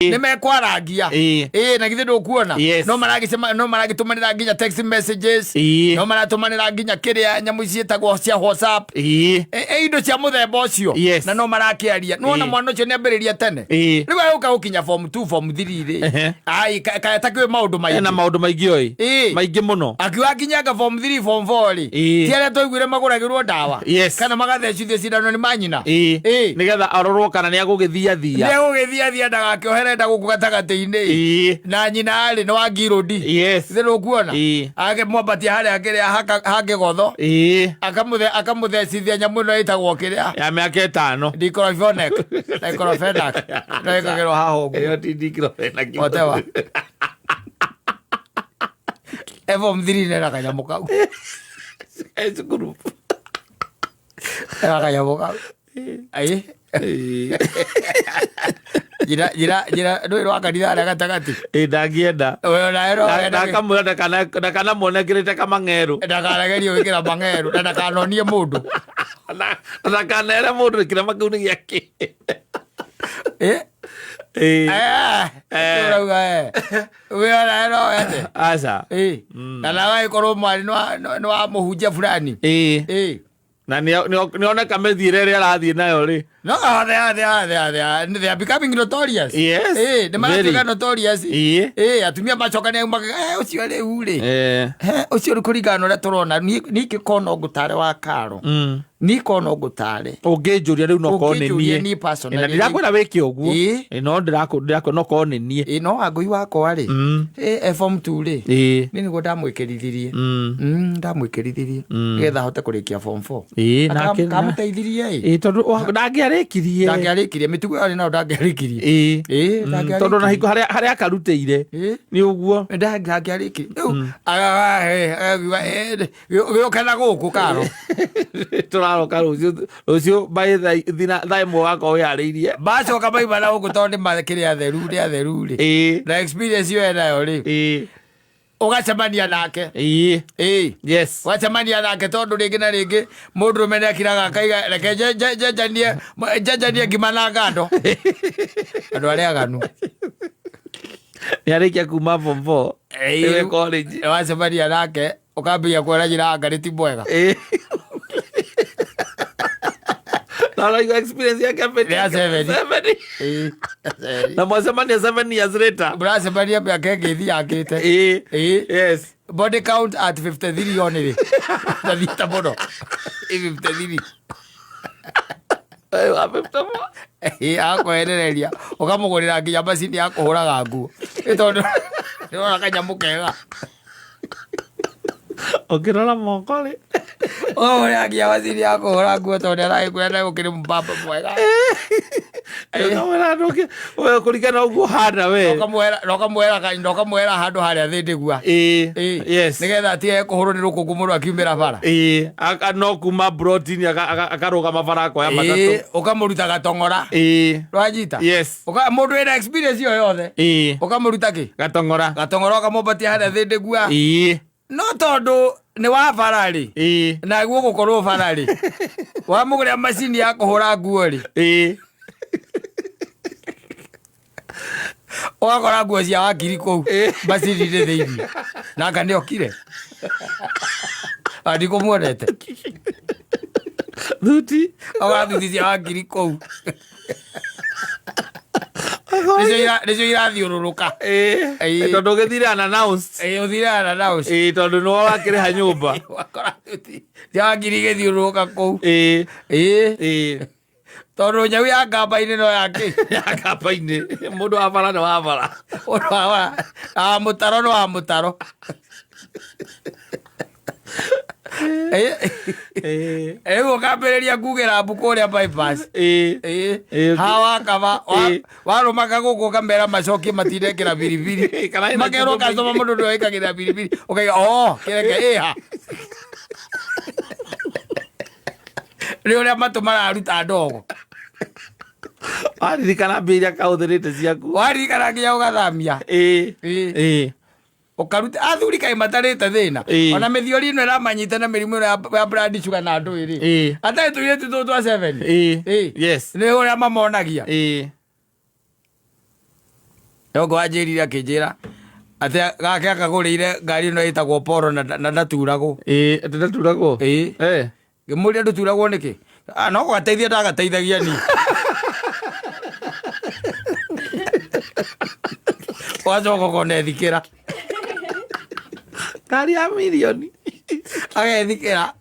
Nĩ mekwarangia. Ĩĩ, na githĩ ndũkuona? Yes. No maragĩcema, no maragĩtũmanĩra nginya text messages. No maratũmanĩra nginya kĩrĩa nyamũ ciĩtagwo cia WhatsApp. E, indo cia mũthemba ũcio. Na no marakĩaria. Nĩwona mwana ũcio nĩ ambĩrĩria tene. Rĩu agũka gũkinya form 2, form 3 rĩ, ai, kaya takĩũĩ maũndũ Ena maingĩ. Maũndũ maingĩ oi. Maingĩ mũno. Akiuga akinyanga form 3, form 4 rĩ, ti arĩa twaiguire magũragĩrwo ndawa kana magathecithio cindano nĩ manyina. Nĩgetha arorwo kana nĩ agũgĩthiathia. Nĩ agũgĩthiathia ndagakĩohere nda gũkũ gatagatĩ-inĩ. Na nyina rĩ, nĩ wa ngirũndi. Thĩ ndũkuona? Akĩmwambatia harĩa kĩrĩa hangĩgotho. Akamũthecithia nyamũ ĩno ĩtagwo kĩrĩa? Ya mĩaka 5. Diclofenac. Diclofenac. No ĩkagĩrwo haha ũguo. Ĩyo ti diclofenac. Whatever. E form 3 nena kanyamũ kau. E cukuru. Ena kanyamũ kau. Ai. Njĩra njĩra njĩra ndũĩ rwa kanitha harĩa gatagatĩ. Ĩ, ndangĩenda. We nawe no wende. Ndakamwĩra ndakanamuonekĩrĩte kamang'erũ. Ndakanagerie gwĩkĩra mang'erũ na ndakanonie mũndũ. Na ndakanere mũndũ kĩrema kĩu nĩ gĩake. Eh? Ĩ. Eh, ũrauga eh. We nawe no wende. Aca. Eh. Na nawe angĩkorwo mwarĩ nĩ wa mũhunjia fulani. Ĩ. Na nĩoneka mĩthiĩre ĩrĩa arathiĩ nayo rĩ. No, they are becoming notorious. Yes. Nĩ maratuĩka Very. notorious. Atumia macokania makaga, ũcio rĩu rĩ. Ũcio rĩ kũringana na ũrĩa tũrona, niĩ ingĩkorwo no ngũtare wa karo. Niĩ korwo no ngũtare. Ũngĩnjũria rĩu no korwo nĩ Ũngĩnjũria niĩ. Niĩ personally Na ndirakwĩra wĩke ũguo. Ĩ. No ndĩrakwĩra no korwo nĩ niĩ. Ĩ, no Wangũi wakwa rĩ, e form 2 rĩ, niĩ nĩguo ndamwĩkĩrithirie. Ndamwĩkĩrithirie nĩgetha ahote kũrĩkia form 4. Ĩ, nake- Kamũteithirie ĩ. Ĩ, tondũ ndangĩarĩkirie. Ndangĩarĩkirie mĩtugo ĩyo arĩ nayo, ndangĩarĩkirie. Ĩ. Tondũ na hingo harĩa akarutĩire nĩ ũguo. Ndangĩarĩkirie rĩu agakiuga gĩũke na gũkũ karo. Tũraroka rũciũ, rũciũ by thaa 1 ũgakorwo wĩharĩirie. Macoka maima na gũkũ tondũ nĩ makĩrĩ atheru, nĩ atheru rĩ, na experience ĩyo enayo rĩ, ũgacemania nake. Ũgacemania nake tondũ rĩngĩ na rĩngĩ mũndũrũme nĩ akiraga akaiga reke njenjanie njenjanie ngima na ngando, andũ arĩa aganu. Nĩ arĩkia kuma form 4. Ĩwe college. Wacemania nake ũkambia kuona njĩra anga nĩ ti mwega. Na ũraigua experience yake Nĩ ya seven. Seven. Ĩ. Na mwacemania 7 years later. Mũracemania mĩaka ĩngĩ ĩthiangĩte. Body count at 53 only. Ndathiĩte mũno. Ĩ, 53. Ĩ, wa 54. Ĩ, akweherereria ũkamũgũrĩra nginya macini ya kũhũraga nguo. Ĩ, tondũ nĩwona kanyamũ kega. Ũngĩrora moko rĩ. Ũkamũgũrĩra nginya macini ya kũhũra nguo tondũ nĩaragĩkwĩra na ũkĩrĩ mũbaba mwega. Ũkamwĩra we kũringana na ũguo ũhana we. Na ũkamwehera handũ harĩa thĩndĩgua. Nĩgetha atige kũhũrwo nĩ rũkũngũ mũno akiumĩra bara. Ĩ, no kuma brotini akarũgama bara akoya matatũ. Ũkamũruta gatong'ora. Rwanyita? Yes. Mũndũ wĩna experience ĩyo yothe, ũkamũruta kĩ? Gatong'ora. Gatong'ora, ũkamũmbatia harĩa thĩndĩgua. No tondũ nĩ wa bara rĩ, na gũgũkorwo bara rĩ, wamũgũrĩra macini ya kũhũra nguo rĩ, ũgakora nguo cia wakiri kũu macini-inĩ thĩinĩ nanga nĩ okire ndikũmuonete. Thuti. Ũgakora thuti cia wakiri kũu nĩcio irathiũrũrũka. Tondũ ũgĩthire unannounced. Ĩ, ũthire unannounced. Ĩ, tondũ nĩwe wakĩrĩha nyũmba. Wakora thuti cia wakiri igĩthiũrũrũka kũu. Tondũ nyau ya ngamba-inĩ no yakĩ? Ya kamba-inĩ. Mũndũ wa bara nĩ wa bara. Mũndũ wa mũtaro nĩ wa mũtaro. Rĩu ũkambĩrĩria kugĩra mbu kũrĩa bypass. Ha wakaba warũmaga gũkũ ũkamera macokie matindekĩra biribiri. Kana ĩna Makerwo cumbĩ. Customer mũndũ ndũĩ wĩkagĩra biribiri, ũkaiga o kĩreke ĩha nĩ ũrĩa matũ mararuta ndogo. Waririkana mbia iria kahũthĩrĩte ciaku. Waririkana nginya ũgathamia. Ũkaruta athuri kaĩ matarĩte thĩna. Ona mĩthiori ĩno ĩramanyita na mĩrimũ ĩno ya blood sugar na ndũĩ rĩ, atarĩ tũirĩtu tũtũ twa seven. Nĩ ũrĩa mamonagia. Yongo anjĩrire akĩnjĩra atĩ gake akagũrĩire ngari ĩno ĩtagwo poro na na ndaturagwo. Ĩĩ, atĩ ndaturagwo? Ĩĩ. Eh. Ngĩmũria ndũturagwo nĩkĩ? Ah, no gũgateithia ndagateithagia niĩ. Ũgacoka ũkona ethikĩra. Ngari ya mirioni. Agethikĩra.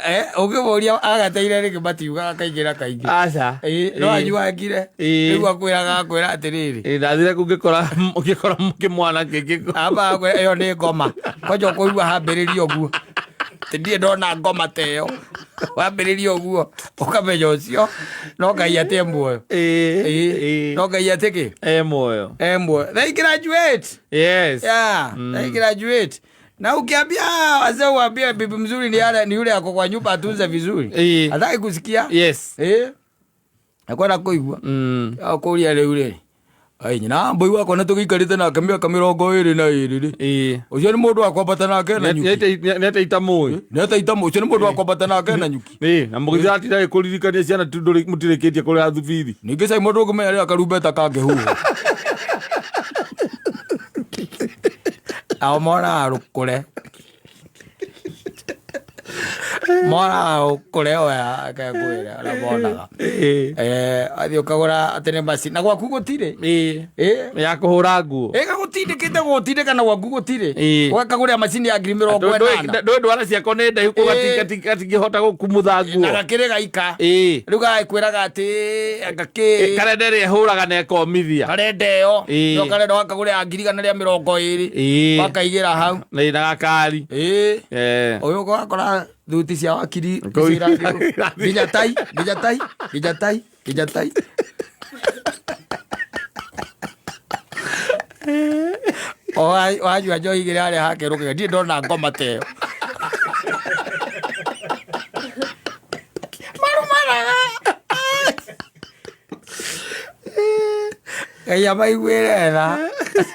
Eh, ũngĩmũria agateire rĩngĩ matiugaga kaingĩ na kaingĩ. Aca. Ĩĩ, no anyuangire. Ĩĩ. Rĩu akwĩraga akwĩra atĩrĩrĩ. Ĩĩ, ndathire kũu ngĩkora ngĩkora kĩmwana kĩngĩ. Amba akwĩra ĩyo nĩ ngoma. Kwanja ũkũigua hambĩrĩria ũguo. Atĩ ndirĩ ndona ngoma ta ĩyo. Wambĩrĩria ũguo ũkamenya ũcio no Ngai atĩ e muoyo. Ĩĩ. Ĩĩ. Ĩĩ. No Ngai atĩ kĩ? E muoyo. E muoyo. They graduate. Yes. Yeah, they graduate. Na ukiambia wazee uambie bibi mzuri ni yale ni yule ako kwa nyumba atunze vizuri. Ĩĩ. Hataki kusikia. Yes. Eh. Akwenda kuigua. Akũria rĩu rĩ. Ai nyina mbui wakwa nĩ tũgĩikarĩte nake mĩaka 22 rĩ. Ĩĩ. Ũcio nĩ mũndũ wa kwambata nake na nyuki. Nĩ ita mũĩ. Nĩ ata ita ũcio nĩ mũndũ wa kwambata nake na nyuki. Ĩĩ, na mũgĩthiĩ atinda agĩkũririkania ciana tu mũtirĩkĩtie kũrĩha thubithi. Ningĩ Simon ndũngĩmenya rĩrĩa karumbeta kangĩhuhwo. Nao moraga rũkũre. Moraga rũkũre oya kengwĩre ũrĩa monaga. Ĩĩ. Eh, athiĩ ũkagũra atĩ nĩ macini na gwaku gũtirĩ. Ĩĩ. Ĩĩ. Ya kũhũra nguo. Ĩga gũtindĩkĩte gũtindĩka na gwaku gũtirĩ. Ĩĩ. Ũgakagũrĩra macini ya 80,000. Ndũĩ ndwara ciakwa nĩ ndaihu Ĩĩ. gatingĩhota gũkumutha Na nguo. gakĩrĩ gaika. Ĩĩ. Rĩu gagĩkwĩraga atĩ anga kĩ Karenda ĩrĩa ĩhũraga na ĩkomithia. karenda ĩyo. Ĩĩ. No karenda ũgakagũrĩra ya 120,000. Ĩĩ. Wakaigĩra hau. Na ĩna gakari. Ĩĩ. Eh. Ũyũ ũgakora thuti cia wakiri Kũu- icio nginya tai nginya tai nginya tai nginya tai. O wanyua njohi igĩrĩ harĩa hakerũkĩga ndirĩ ndona ngoma ta ĩyo. Marumanaga. Ngai amaiguĩre tha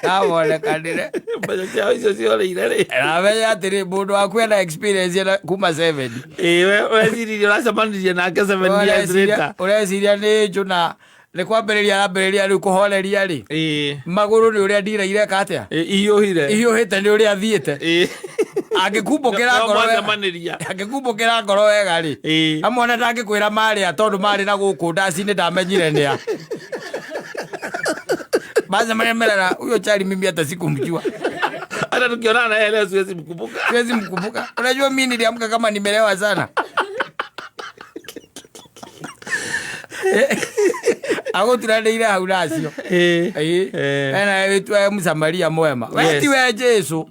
amonekanĩre. Mbeca ciao icio ciorĩire rĩ. Namenya atĩrĩ mũndũ waku ena experience ena kuma 7. Ĩĩ, weciririe ũracemanirie nake 7 years later. Ũreciria nĩ njũ na nĩ kwambĩrĩria arambĩrĩria rĩu kũhoreria rĩ. Ĩĩ. Magũrũ nĩ ũrĩa ndira ireka atĩa? Ĩĩ, ihiũhire. Ihiũhĩte nĩ ũrĩa athiĩte. Ĩĩ. Angĩkumbũkĩra No ngoro wega. mwacemanĩria. Angĩkumbũkĩra ngoro wega rĩ. Ĩĩ. Amwe ona ndangĩkwĩra marĩa tondũ marĩ na gũkũ ndaci-inĩ ndamenyire nĩa. Macemania merara huyo chali mimi hata sikumjua. Hata tukionana naye leo siwezi mkumbuka. Siwezi mkumbuka. Unajua mimi niliamka kama nimelewa sana. Agũturanĩire hau nacio. Ĩĩ. Ĩĩ. Eh. Ena wĩtue Mũsamaria mwema. We Yes. ti we Jesũ.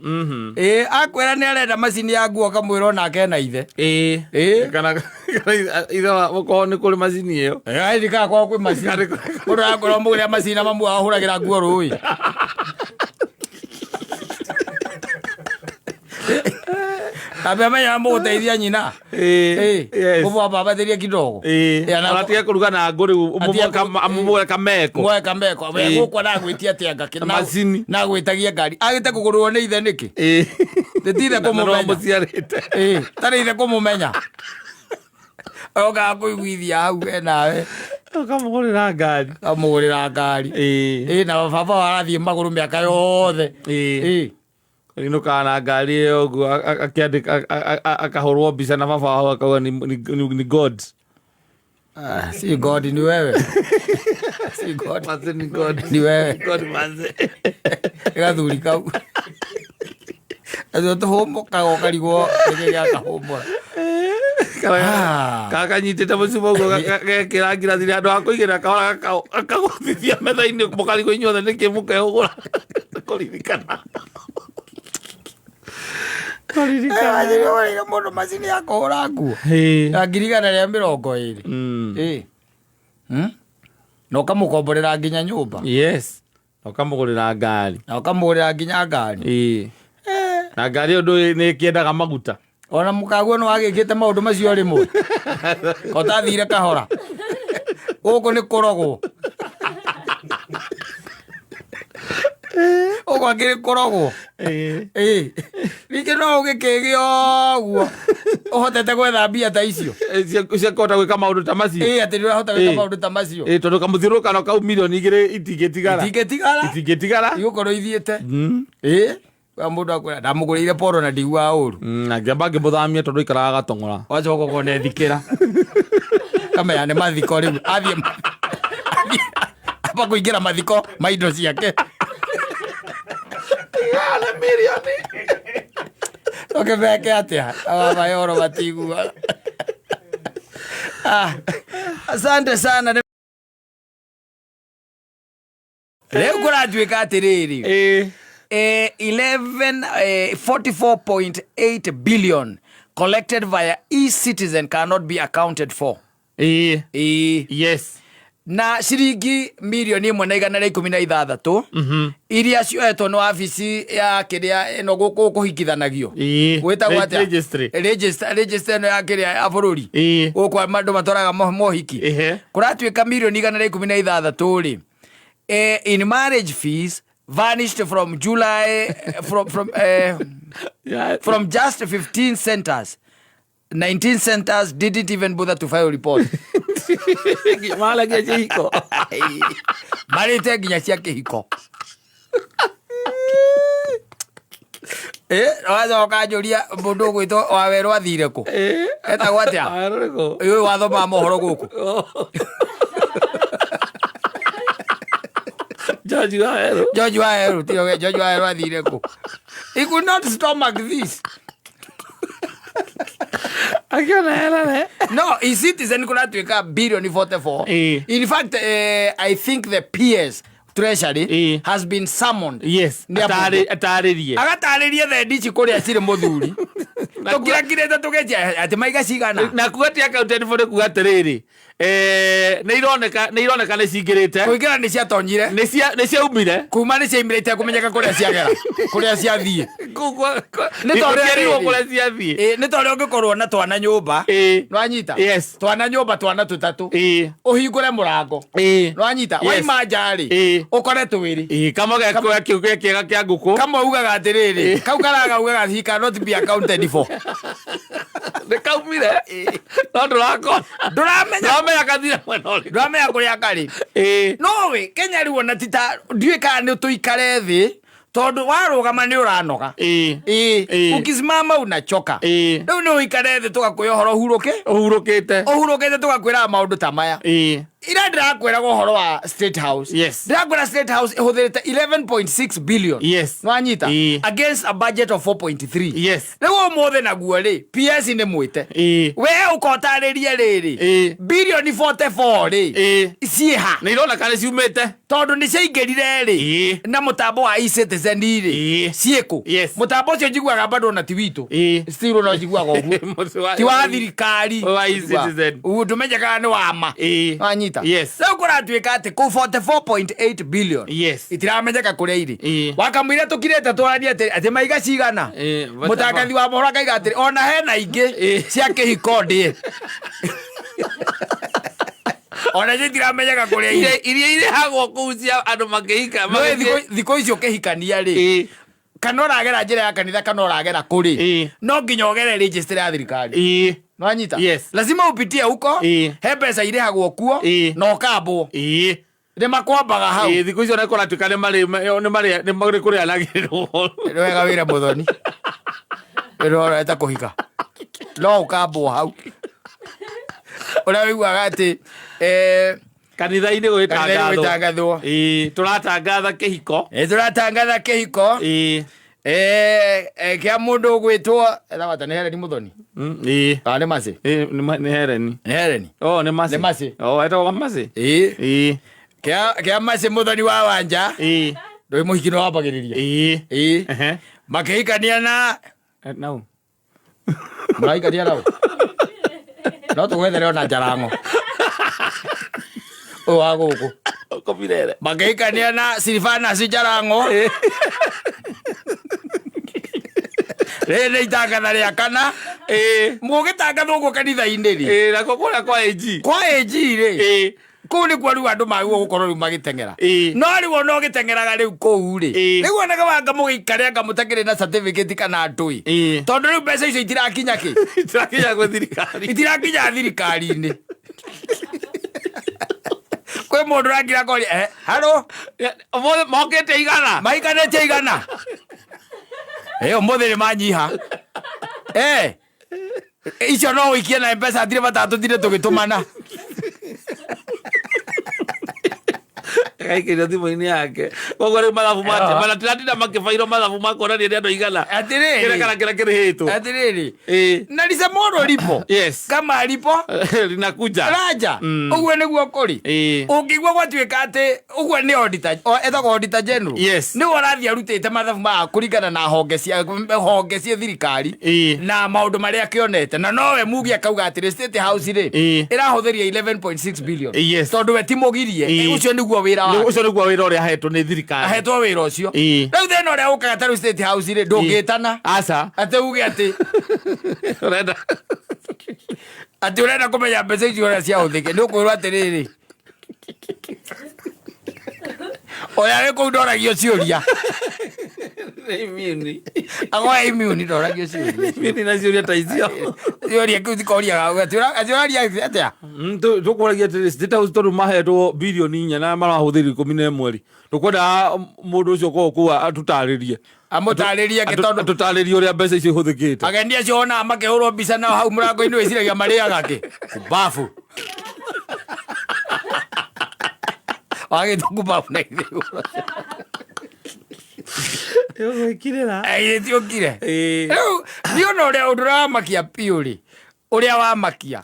Ĩĩ, akwĩra nĩ arenda macini ya nguo ũkamwĩra onake ena ithe. Ĩĩ. Ĩĩ. Kana kana ithe wa gũkorwo nĩ kũrĩ macini ĩyo. Ĩĩ, ndikaga kwao kwĩ macini. Mũndũ arakwĩra ũmũgũrĩra macini na mamu wao ahũragĩra nguo rũĩ. Ambe amenya mũgũteithia nyina. Ĩĩ. Ĩĩ. Yes. Ũmwambabatĩrie kidogo. Ĩĩ. Ĩĩ, ana- Ona atige kũruga na ngũ rĩu Atige kũru- amũmũre kameko. Mwoe kameko. We Ĩĩ. gũkũ aragwĩtia atĩa ngakĩ? Na macini. Na gwĩtagia ngari. Agĩte kũgũrwo nĩ ithe nĩkĩ? Ĩĩ. Tĩtire Na no kũmũmenya. mũciarĩte. Ĩĩ, tarĩ ithe kũmũmenya. Okaga kũiguithia hau we nawe. Ũkamũgũrĩra ngari. Kamũgũrĩra ngari. Ĩĩ. Ĩĩ, na baba arathiĩ magũrũ mĩaka yothe. Ĩĩ. Ĩĩ. Inũkaga na ngari ĩyo ũguo akĩandĩka akahũrwo mbica na baba wao akauga ni God. Ah, si God ni wewe. Si God. Manze ni God. Ni wewe. God manze. Gathuri kau. Acio tũhũmũkaga ũkarigwo nĩkĩ gĩakahũmũra. Ah. Kana kanyitĩte mũcuba ũguo gekĩra ngirathi handũ ha kũigĩrĩra kahora gakagũthithia metha-inĩ mũkarigwo inyuothe nĩkĩ mũkehũgũra kũririkana. Kũririkana. Wagĩrĩire mũndũ macini ya kũhũra nguo. Ĩĩ. Ya 120,000. Ĩĩ. Na ũkamũkomborera nginya nyũmba. Yes. Na ũkamũgũrĩra ngari. Na ũkamũgũrĩra nginya ngari. Ĩĩ. Na ngari ĩyo ndũĩ nĩ ĩkĩendaga maguta. Ona mũkaguo nĩ wagĩkĩte maũndũ macio rĩmwe. Ũtathire kahora. Gũkũ nĩ kũrogwo. Ũguo akĩrĩ kũrogwo. Ĩĩ. Ĩĩ. Ningĩ no ũgĩkĩgĩa ũguo. Ũhotete gwetha mbia ta icio? Cia kũhota gwĩka maũndũ ta macio. Ĩ, atĩ nĩ ũrahota gwĩka maũndũ ta macio. Ĩ, tondũ kamũthiũrũrũkano kau mirioni 2 itingĩtigara. Itingĩtigara. Itingĩtigara. Igũkorwo ithiĩte. Ĩ, wa mũndũ akwĩra ndamũgũrĩire poro na ndiguaga ũru. Na ngĩamba ngĩmũthamia tondũ aikaraga gatong'ora. Wacoka ũkona ethikĩra. Kamenya nĩ mathiko rĩu. Athiĩ amba kũingĩra mathiko ma indo ciake. Igana mirioni. Ũkĩmeke atĩa? Aba yoro matiguaga. Ah, asante sana. Rĩu kũratuĩka atĩrĩrĩ, 11 44.8 billion collected via e-citizen cannot be accounted for. Yes. Na ciringi mirioni 116 iria cioetwo nĩ wabici ya kĩrĩa ĩno gũkũ kũhikithanagio. Gwĩtagwo atĩa? Registry. Register ĩno ya kĩrĩa ya bũrũri. Gũkũ andũ matwaraga mohiki. Kũratuĩka mirioni 116 rĩ, in marriage fees vanished from July, from just 15 centers. 19 centers didn't even bother to file report. Maragia kĩhiko. Marĩte nginya cia kĩhiko. Wacoka njũria mũndũ ũgwĩtwo Wawerũ athire kũ? Etagwo atĩa? Wawerũ nĩ kũ? Ũyũ wathomaga mohoro gũkũ. George Wawerũ. George Wawerũ, tiyo George Wawerũ athire kũ? He could not stomach this. Akiona hela ne. No, e-citizen kũratuĩka bilioni 44. In fact, I think the PS Treasury has been summoned. Nĩ ambunge. Atarĩrie. Agatarĩrie thendi ici kũrĩa cirĩ mũthuri. Tũkirakirĩte tũgetia atĩ maiga cigana. Na kuga ti accounted for kuga atĩrĩrĩ. Nĩ ironeka, nĩ ironeka nĩ cingĩrĩte. Kũingĩra nĩ ciatonyire. Nĩ nĩ ciaumire. Kuma nĩ ciaumire itekũmenyeka kũrĩa ciagera, kũrĩa ciathiĩ. Kũu Nĩ ta ũrĩa gũtiarigwo rĩrĩ. kũrĩa ciathiĩ. Nĩ ta ũrĩa ũngĩkorwo na twana nyũmba. Nĩwanyita? Yes. Twana nyũmba twana tũtatũ. Ũhingũre mũrango. Nĩwanyita? Waima nja rĩ, ũkore twĩrĩ. Kamwe ge kĩega kĩa ngũkũ. Kamwe ugaga atĩrĩrĩ, kau karaga ugaga he cannot be accounted for. Nĩ kaumire. No ndũrakona. Ndũramenya. Ndũramenya kathire mwena ũrĩkũ. Ndũramenya kũrĩa karĩ. No we, Kenya rĩu ona ti ta, ndiũĩ kana nĩ tũikare thĩ, tondũ warũgama nĩ ũranoga. Ukisimama unachoka. Rĩu nĩ ũikare thĩ tũgakwĩra ũhoro ũhurũke. Ũhurũkĩte. Ũhurũkĩte tũgakwĩraga maũndũ ta maya. Ira ndĩrakwĩraga ũhoro wa State House. Ndĩrakwĩra State House ĩhũthĩrĩte 11.6 billion. Nĩwanyita? Against a budget of 4.3. Rĩu ũmũthĩ naguo rĩ, PS nĩ mwĩte. We ũkotarĩrie rĩrĩ. Bilioni 44 rĩ. Ciĩha. Nĩ ironeka nĩ ciumĩte. Tondũ nĩ ciaingĩrire rĩ. Na mũtambo wa e-citizen rĩ. Ciĩkũ? Mũtambo ũcio njiguaga bado ona ti witũ. Still no njiguaga ũguo. Mũtĩ wa Ti wa thirikari. Wa e-citizen. Ũguo ndũmenye kana nĩ wa ma. Wanyita? Rĩu kũratuĩka atĩ kũu 44.8 billion. Itiramenyeka kũrĩa irĩ. Wakamũira tũkirĩte twaranie atĩ maiga cigana. Mũtangathi wa mohoro akaiga atĩrĩ, ona hena ingĩ cia kĩhiko ndĩe. Ona cio itiramenyeka kũrĩa irĩ. Iria irĩhagwo kũu cia andũ makĩhika, Nĩũĩ magĩthiĩ- thikũ ici ũkĩhikania rĩ, kana ũragera njĩra ya kanitha kana ũragera kũrĩ, no nginya ũgere register ya thirikari. Nĩwanyita? Lazima upitie huko, he mbeca irĩhagwo kuo, na ũkambwo. Nĩ makwambaga hau. Thikũ icio nĩ kũratuĩka nĩ marĩ, nĩ marĩ, nĩ marĩ kũrĩanagĩrĩrwo. Nĩ wega wĩre mũthoni. Wĩra ũreta kũhika. No ũkambwo hau. Ũrĩa ũiguaga atĩ, Kanitha-inĩ gwĩtangathwo. Kanitha-inĩ gwĩtangathwo. Tũratangatha kĩhiko. Tũratangatha kĩhiko. Kĩa mũndũ ũgwĩtwo, etagwo atĩa, nĩ Hereni Mũthoni? Kana nĩ Mercy? Nĩ Hereni. Nĩ Hereni? Oh, nĩ Mercy. Nĩ Mercy. Oh, etagwo Mercy? Kĩa Mercy Mũthoni wa Wanja. Ndũĩ mũhiki nĩ wambagĩrĩria. Makĩhikania na Nau. Mũrahikania nau? No tũgwethere ona njarango. Ũyũ wa gũkũ. Ũkobirere. Makĩhikania na Silvanus Njarango. Rĩrĩ nĩ itangatha rĩa kana. Mũgĩtangathwo ũguo kanitha-inĩ rĩ. Nako kũrĩa kwa AG. Kwa AG rĩ. Kũu nĩkuo rĩu andũ magĩrĩirwo gũkorwo rĩu magĩteng'era. No rĩu ona ũgĩteng'eraga rĩu kũu rĩ, rĩu onaga wanga mũgĩikare anga mũtakĩrĩ na certificate kana ndũĩ, tondũ rĩu mbeca icio itirakinya kĩ? Itirakinya gwĩ thirikari. Itirakinya thirikari-inĩ. Kwĩ mũndũ ũrakira akoria, eh, haro? Ũmũthĩ mokĩte 100. Maikanĩtie 100. Ĩ, ũmũthĩ nĩ manyiha. Eh, icio no ũikie na mpesa, hatirĩ bata tũtinde tũgĩtũmana. Agaikĩrio thimũ-inĩ yake. Koguo rĩu mathabu make maratiratinda makĩbairwo mathabu ma kuonania nĩ andũ 100. Atĩrĩrĩ. Kĩrĩa kana kĩrĩa kĩrĩhĩtwo. Atĩrĩrĩ. Na lisemoro lipo. Yes. Kama lipo linakuja. Raja. Ũguo nĩguo kũrĩ. Ũngĩigua gwatuĩka atĩ ũguo nĩ auditor, etagwo auditor general. Yes. Nĩwe ũrathiĩ arutĩte mathabu maya kũringana na honge cia thirikari na maũndũ marĩa akĩonete, na nowe mugi akauga atĩrĩ, State House rĩ, ĩrahũthĩria 11.6 billion. Yes. Tondũ we ti mũgirie. Ũcio nĩguo wĩra wake. Ũcio nĩguo wĩra ũrĩa ahetwo nĩ thirikari. Ahetwo wĩra ũcio. Rĩu thĩna ũrĩa ũkaga, ta rĩu State House rĩ, ndũngĩtana Aca. atĩ uge atĩ Ũrenda atĩ ũrenda kũmenya mbeca icio ũrĩa ciahũthĩke, nĩ ũkwĩrwo atĩrĩrĩ, ũrĩa wĩ kũu ndoragio ciũria. Nĩ immune. Agoya immune, ndoragio ciũria. Immune na ciũria ta icio. Ciũria kĩu cikoriaga atĩ ũraria atĩa? Tũkũragia atĩrĩ, State House tondũ mahetwo birioni 4 na marahũthĩra 11 rĩ, tũkwenda mũndũ ũcio ũkoragwo kũu atũtarĩrie. Amũtarĩrie kĩ? Tondũ Atũtarĩrie ũrĩa mbeca icio ihũthĩkĩte. Agendi acio onaga makĩhũrwo mbica nao hau mũrango-inĩ, wĩciragia marĩaga kĩ? Kumbabu. Wagĩtwo kumbabu na ithe Ũgwĩkirĩra. Ĩtiũkire. Rĩu niona ũrĩa ũndũ ũrĩa wamakia biũ rĩ, ũrĩa wamakia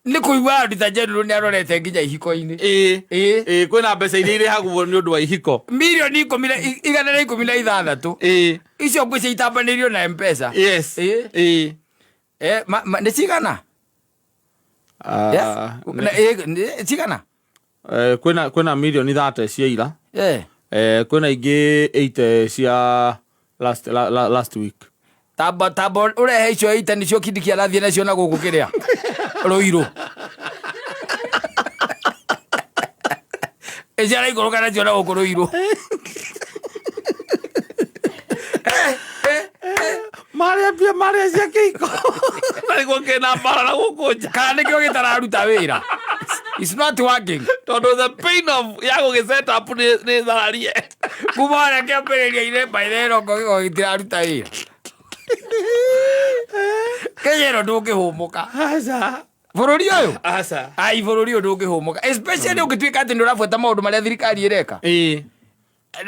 nĩ kũigua auditor general nĩ arorete nginya ihiko-inĩ. Ĩĩ, kwĩna mbeca iria irĩhagwo nĩ ũndũ wa ihiko. Mirioni ikũmi na 116. Icio ngwĩcia itambanĩirio na Mpesa. Yes. Eh, nĩ cigana? Ah, Yes. Nĩ cigana? Kwĩna mirioni 30 cia ira. Kwĩna ingĩ 80 cia last week. Tamba tamba ũrehe icio ita nĩcio Kindiki arathiĩ nacio na gũkũ kĩrĩa Rũirũ icio araikũrũka nacio na gũkũ Rũirũ. Marĩa mbia marĩa cia kĩhiko na nĩguo kĩna mbara na gũkũ nja. Kana nĩkĩo gĩtararuta wĩra? It's not working. Tondũ the pain of ya gũgĩ set up nĩ thararie. Kuma harĩa kĩambĩrĩria-inĩ maithe ĩrongo gĩko gĩtiraruta wĩra. Kenya ĩno ndũngĩhũmũka. Aca. Bũrũri ũyũ. Aca. Ai, bũrũri ũyũ ndũngĩhũmũka, especially ũngĩtuĩka atĩ nĩ ũrabuata maũndũ marĩa thirikari ĩreka.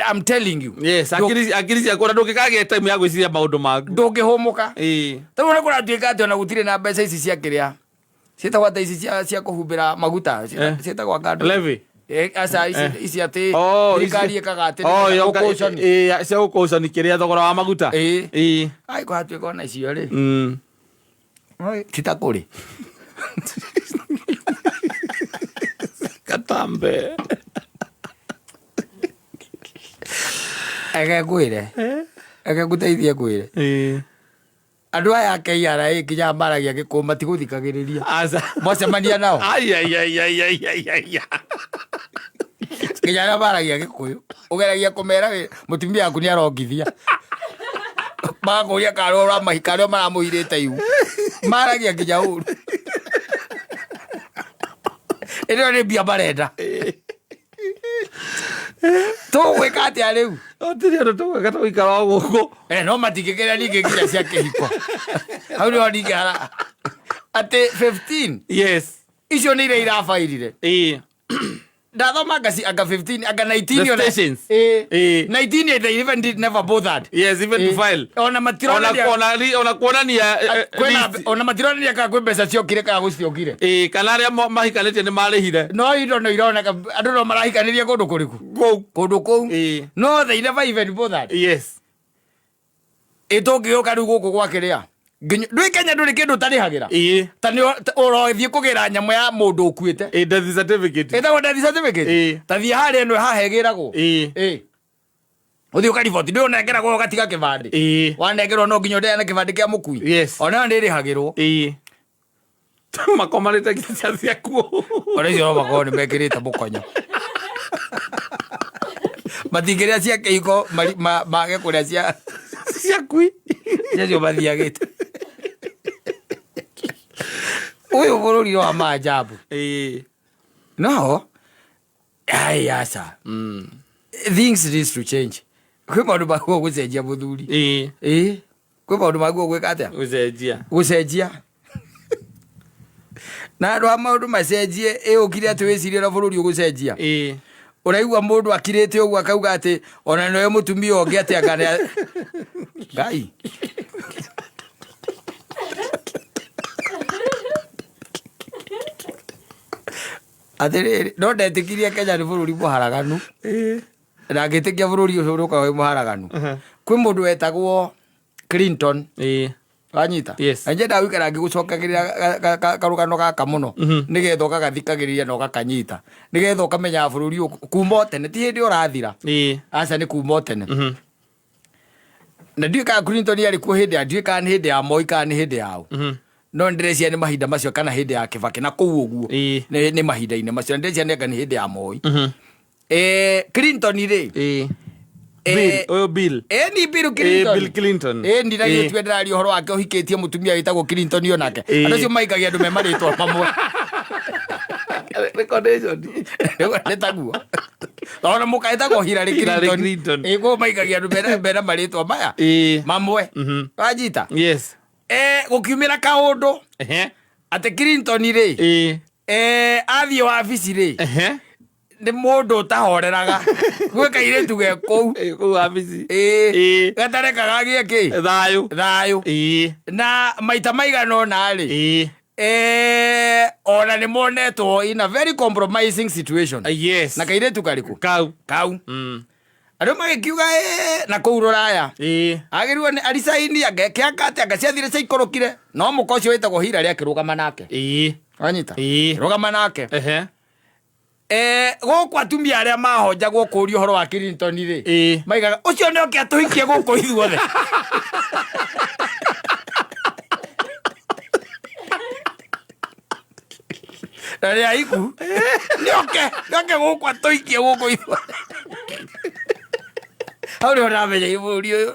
I'm telling you. Yes, akiri ciakwa na ndũngĩkagĩa time ya gwĩciria maũndũ maku. Ndũngĩhũmũka. Tarĩu nĩ kũratuĩka atĩ ona gũtirĩ na mbeca ici cia kĩrĩa ciĩtagwo atĩ ici cia kũhumbĩra maguta, ciĩtagwo anga Levy. Aca, ici atĩ Oh, thirikari ĩkaga atĩ Oh, nĩgetha gũcaution. Cia gũcaution kĩrĩa thogora wa maguta. Ai, kũratuĩka ona icio rĩ, ti ta kũrĩ. Katambe. Eke ngwĩre, eke ngũteithie ngwĩre, andũ aya a KRA nginya maragia Gĩkũyũ matigũthikagĩrĩria. Aca. Mwacemania nao, Ai, ai, ai, ai, ai, ai, ai. nginya arĩa maragia Gĩkũyũ ũgeragia kũmera mũtumia waku nĩ arongithia, magakũria karĩa ũramahika, arĩa maramũhirĩte ihu, maragia nginya ũru. Ĩno nĩ mbia marenda. Tũgwĩka atĩa rĩu? Gũtirĩ ũndũ tũgwĩka, tũgũikara o gũkũ. Eh, no matingĩkĩra ningĩ nginya cia kĩhiko. Hau nĩho ningĩ hara atĩ 15 icio nĩ iria irabairire. Ndathoma anga anga 15, anga 19 The ona stations. 19, they even did never bothered. Yes, even to file. Ona matironania Ona kuonania kwĩna list. Ona matironania kana kwĩ mbeca ciokire kana gũciokire. Kana arĩa mahikanĩtie nĩ marĩhire. No indo no ironeka andũ no marahikanĩria kũndũ kũrĩkũ? Kũu. Kũndũ kũu. No they never even bothered. Ĩtũngĩũka rĩu gũkũ gwa kĩrĩa, nginya ndwĩ Kenya ndũrĩ kĩndũ ũtarĩhagĩra. Ta nĩ ũrothiĩ kũgĩra nyamũ ya mũndũ ũkuĩte. Death certificate. Ĩtagwo death certificate. Ta thiĩ harĩa ĩno haha ĩgĩragwo. Ũthiĩ ũkariboti, ndũĩ ũnengeragwo ũgatiga kĩbandĩ. Wanengerwo no nginya ũndeane kĩbandĩ kĩa mũkui. Onayo nĩ ĩrĩhagĩrwo. Makomanĩte nginya cia ciakuo. Ona icio no makorwo nĩ mekĩrĩte mũkonyo. Matingĩrĩa cia kĩhiko mage kũrĩa cia ciakui. Cia mathiagĩte. Ũyũ bũrũri wa maajabu. No ai aca. Things needs to change. Kwĩ maũndũ maguo gũcenjia mũthuri. Ĩĩ. Kwĩ maũndũ maguo gwĩka atĩa? Gũcenjia. Gũcenjia. Na andũ a maũndũ macenjie, ĩ ũkire atĩ wĩcirie na bũrũri ũgũcenjia. Ũraigua mũndũ akirĩte ũguo akauga atĩ ona nowe mũtumia ũngĩ atĩ anga nĩ Ngai. Atĩrĩrĩ, no ndetĩkirie Kenya nĩ bũrũri mũharaganu. Na ngĩtĩkia bũrũri ũcio ũrĩũkaga wĩ mũharaganu. Kwĩ mũndũ wetagwo Clinton. Wanyita? Yes. Na nyendaga gũikara ngĩgũcokagĩrĩra karũgano gaka mũno. Nĩgetha ũgagathikagĩrĩria na ũgakanyita. Nĩgetha ũkamenyaga bũrũri ũyũ kuma o tene, ti hĩndĩ ũrathira. Aca nĩ kuma o tene. Na ndiũĩ kana Clinton arĩ kuo hĩndĩ ya, ndiũĩ kana nĩ hĩndĩ ya Moi kana nĩ hĩndĩ ya ũ. No nĩ ndĩreciria nĩ mahinda macio kana hĩndĩ ya Kibaki na kũu ũguo. Nĩ mahinda-inĩ macio. Na ndĩreciria nĩ anga nĩ hĩndĩ ya Moi. Clinton rĩ. Bill, ũyũ Bill. Ni Bill Clinton. Bill Clinton. Ni na githĩ tiwe ndĩraria ũhoro wake ũhikĩtie mũtumia wĩtagwo Clinton o nake. Andũ acio maikagia andũ me marĩtwa mamwe. Recommendation. Nĩ taguo. Ona mũka ĩtagwo Hillary Hillary Clinton. Clinton. Koguo maikagia andũ mena marĩtwa maya. Mamwe. Wanyita? Yes. Gũkiumĩra kaũndũ. Atĩ Clinton rĩ. Athiĩ wabici rĩ. Nĩ mũndũ ũtahoreraga. Gwĩ kairĩtu ge kũu. Kũu wabici. Gatarekaga agĩe kĩ? Thayũ. Thayũ. Na maita maigana ũna rĩ. Ona nĩ monetwo in a very compromising situation. Yes. Na kairĩtu karĩkũ? Kau. Kau. Andũ magĩkiuga, na kũu rũraya. Agĩrĩirwo nĩ aricaini, angeke anga atĩ, anga ciathire ciaikũrũkire. No mũka ũcio wĩtagwo Hillary akĩrũgama nake. Wanyita? Rũgama nake. Gũkũ atumia arĩa mahonjagwo kũũria ũhoro wa Clinton rĩ, maigaga ũcio nĩ oke atũhikie gũkũ ithuothe. Na nĩ aiku. Nĩ oke, nĩ oke gũkũ atũhikie gũkũ ithuothe. Hau nĩho ndamenya bũrũri ũyũ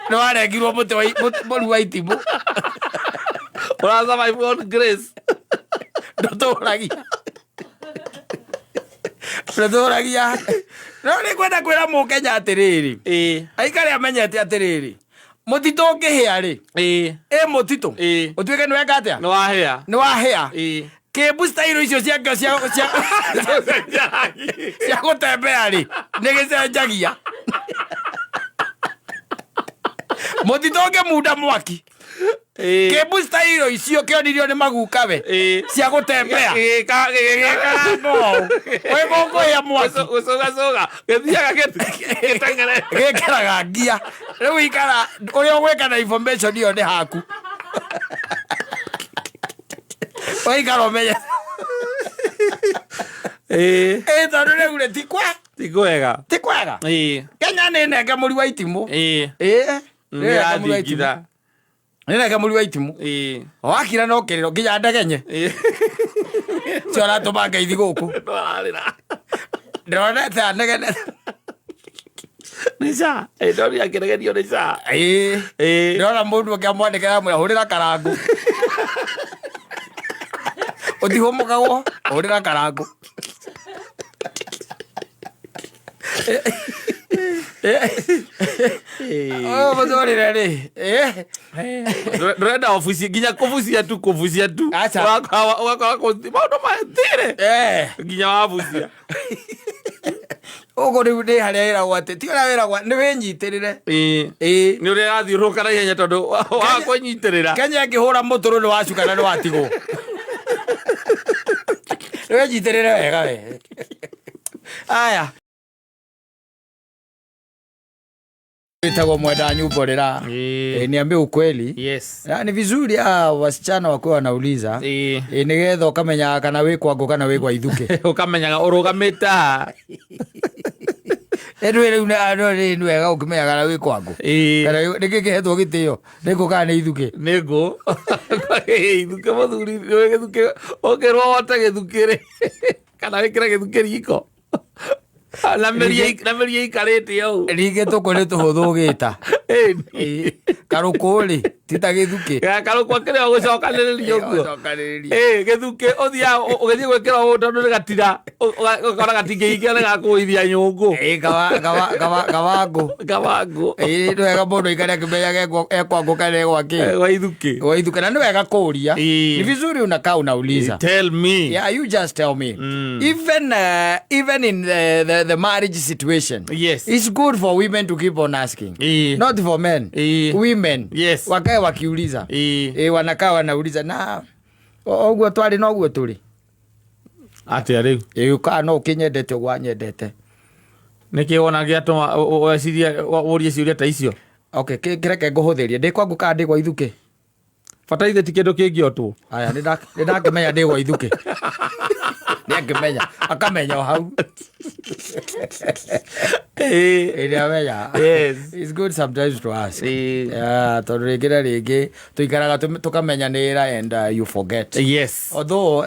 nĩ warengirwo mũtĩ wa mũru wa itimũ. Ũra survive on grace. Ndũtũragia. Ndũtũragia. No nĩ ngwenda kwĩra mũkenya atĩrĩrĩ. Aikare amenyete atĩrĩrĩ. Mũtitũ ũngĩhĩa rĩ. Ĩ mũtitũ. Ũtuĩke nĩ weka atĩa? Nĩ wahĩa. Nĩ wahĩa. Kĩmbu style icio ciakĩo cia gũtembea rĩ, nĩ gĩcenjagia. Mũtitũ ũngĩmunda mwaki. Kĩmbu style icio kĩonirio nĩ maguka we. Cia gũtembea. Gĩkaga ng'oo. Wĩ gũkũhĩa mwaki. Gũcũgacũga. Gĩthiaga gĩteng'ere. Gĩkĩraga ngia. Rĩu ikara ũrĩa ũgwĩka na information ĩyo nĩ haku. Waikara ũmenye. Tondũ rĩu rĩ, ti kwa? Ti kwega. Ti kwega? Kenya nĩ nenge mũri wa itimũ. Nĩ Nĩ nenge mũri wa itimũ. ĩrathingitha. Nĩ nenge mũri wa itimũ. Wakira no kĩrĩro nginya ndegenye. Cio aratũma ngeithi gũkũ. Ndwararĩra. Ndĩronete anegene. Nĩ ca. Ndonire akĩregerio nĩ ca. Ndĩrona mũndũ ũngĩ amwandĩkĩra amwĩra hũrĩra karangũ. Ũtihũmũkagwo, hũrĩra karangũ. Ũyũ mũtũrĩre rĩ. Ndũrenda obuci nginya kũbucia tu, kũbucia tu. Aca. Ũgakora maũndũ mahetire. Nginya wabucia. Ũguo rĩu nĩ harĩa wĩragwo atĩ, ti ũrĩa wĩragwo, nĩ wĩnyitĩrĩre. Nĩ ũrĩa ĩrathiũrũrũka na ihenya tondũ wa kwĩnyitĩrĩra. Kenya ĩngĩhũra mũtũrũ nĩ wacuka na nĩ watigwo. Nĩ wĩnyitĩrĩre wega we. Aya. Wĩtagwo Mwenda Nyumborera. Ni ambie ukweli. Yes. Na, ni vizuri wasichana wakuwa wanauliza. Nigetha ũkamenya kana wĩ kwa ngũ kana wĩ kwa ithuke. Ũkamenyaga ũrũgamĩte ha. Ĩndũ rĩu nĩ wega ũkĩmenyaga na wĩ kwa ngũ. Kana nĩkĩ kĩhetwo gĩtĩo? Nĩ ngũ kana nĩ ithukĩ? Nĩ ngũ. Ithukĩ mũthuri, gĩthukĩ ũkĩrwo wote gĩthukĩ rĩ, kana wĩkĩre gĩthukĩ riko na mĩri ĩikarĩte ũũ. Rĩngĩ tũkũ nĩ tũhũthũ ũgĩta. Karũkũ rĩ, ti ta gĩthukĩ. Karũkũ akĩrĩ o gũcokanĩrĩria ũguo. Gũcokanĩrĩria. Gĩthukĩ ũthiaga ũgĩthiĩ gwĩkĩra ũũ tondũ nĩ gatira, ũgakora gatingĩhingia nĩ gakũgũithia nyũngũ. Kawangũ. Kawangũ. Nĩ wega mũndũ aikare akĩmenyaga ekwa ngũ kana ekwa kĩ. Gwa ithukĩ. Gwa ithukĩ. Na nĩ wega kũũria. Ni vizuri unakaa unauliza. Tell me. Yeah, you just tell me. Even in the marriage situation. Yes. It's good for women to keep on asking. Not for men. Women. Yes. Wakae wakiuliza. Wanakaa wanauliza na ũguo twarĩ na ũguo tũrĩ. Atĩa rĩu? Ũkaga no ũkĩnyendete ũguo wanyendete. Nĩkĩ wona gĩatũma wecirie ũrie ciũria ta icio? Okay, kĩreke ngũhũthĩrie. Ndĩ kwa ngũ kana ndĩ gwa ithukĩ? Bata ithe ti kĩndũ kĩngĩotwo. Aya, nĩ ndakĩmenya ndĩ gwa ithukĩ. Nĩ akĩmenya, akamenya o hau. Nĩ amenya. Yes. It's good sometimes to ask. Yeah, tondũ rĩngĩ na rĩngĩ tũikaraga tũkamenyanĩra and you forget. Yes. Although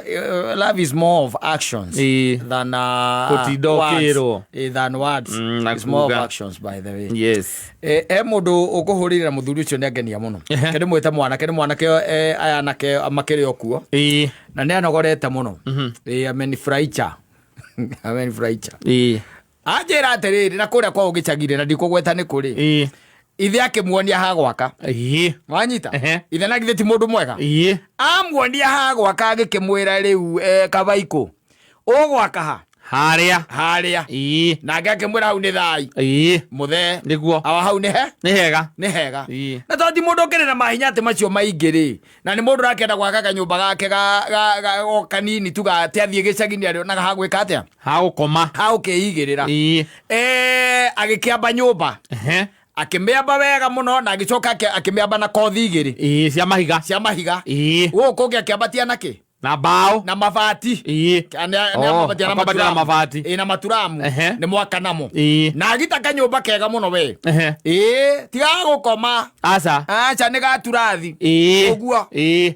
love is more of actions than Gũtinda words. ũkĩrwo. Than words. Na It's more of kuga. actions, by the way. Yes. E mũndũ ũkũhũrĩrĩra mũthuri ũcio nĩ angenia mũno. Ke ndĩmwĩte mwanake, nĩ mwanake, aya anake makĩrĩ o kuo. Na nĩ anogorete mũno. Amenifurahicha. Amenifurahicha. Anjĩra atĩrĩrĩ, na kũrĩa kwao gĩcagi-rĩ, na ndikũgweta nĩ kũrĩ. Ithe akĩmuonia ha gwaka. Wanyita? Ithe na githĩ ti mũndũ mwega? Amuonia ha gwaka agĩkĩmwĩra rĩu, kabaikũ, ũgwaka ha? Harĩa. Harĩa. Nake akĩmwĩra hau nĩ thai. Mũthee. Nĩguo. Awa hau nĩ he? Nĩ hega. Nĩ hega. Na tondũ ti mũndũ ũkĩrĩ na mahinya atĩ macio maingĩ rĩ, na nĩ mũndũ ũrakĩenda gwaka kanyũmba gake o kanini tu ga atĩ athiĩ gĩcagi-inĩ arĩonaga ha gwĩka atĩa? Ha gũkoma. Ha gũkĩigĩrĩra. Agĩkĩamba nyũmba. Akĩmĩamba wega mũno na agĩcoka akĩmĩamba na kothi igĩrĩ. Cia mahiga. Cia mahiga. Gũkũ kũngĩ akĩambatia na kĩ? Na mbaũ. Na mabati. Nĩ Oh, ambatia na akambatia na maturamu. mabati. Na maturamu. Nĩ mwaka namo. Na agita kanyũmba kega mũno we. Tiga gũkoma. Aca. Aca nĩ gaturathi. Ũguo.